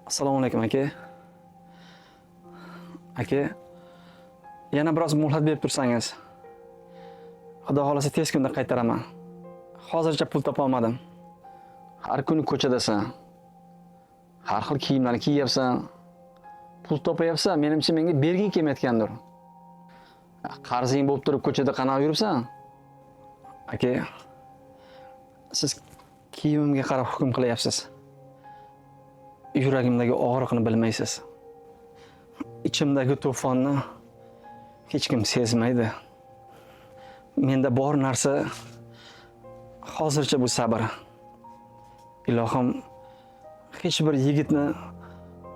Assalomu alaykum aka. Aka, yana biroz muhlat berib tursangiz. Xudo xolasa tez kunda qaytaraman. Hozircha pul topa olmadim. Har kuni ko'chadasan. Har xil kiyimlarni kiyyapsan. Pul topayapsan, menimcha menga berging kelmayotgandir. Qarzing bo'lib turib ko'chada qanaqa yuribsan? Aka, siz kiyimimga qarab hukm qilyapsiz. Yuragimdagi og'riqni bilmaysiz. Ichimdagi to'fonni hech kim sezmaydi. Menda bor narsa hozircha bu sabr. Ilohim hech bir yigitni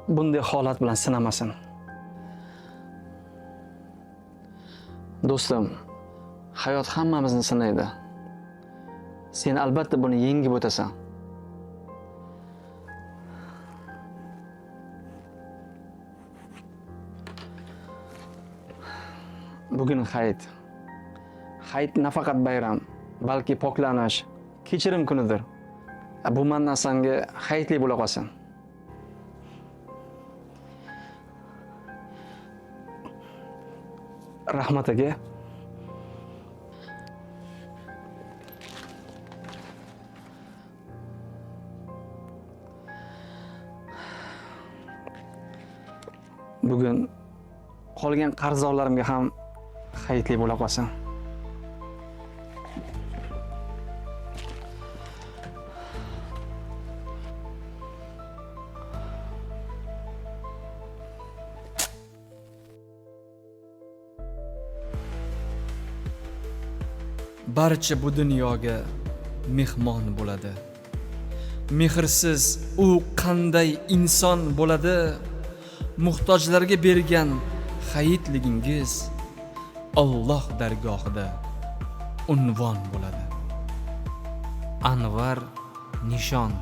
bunday holat bilan sinamasin. Do'stim, hayot hammamizni sinaydi. Sen albatta buni yengib o'tasan. Bugun hayit. Hayit nafaqat bayram, balki poklanish, kechirim kunidir. Bu mandan senga hayitli bo'la qolsin. Rahmat aka. Bugun qolgan qarzdorlarimga ham hayitli bo'la qolsin. Barcha bu dunyoga mehmon bo'ladi. Mehrsiz u qanday inson bo'ladi? Muhtojlarga bergan hayitligingiz Alloh dargohida unvon bo'ladi. Anvar Nishon.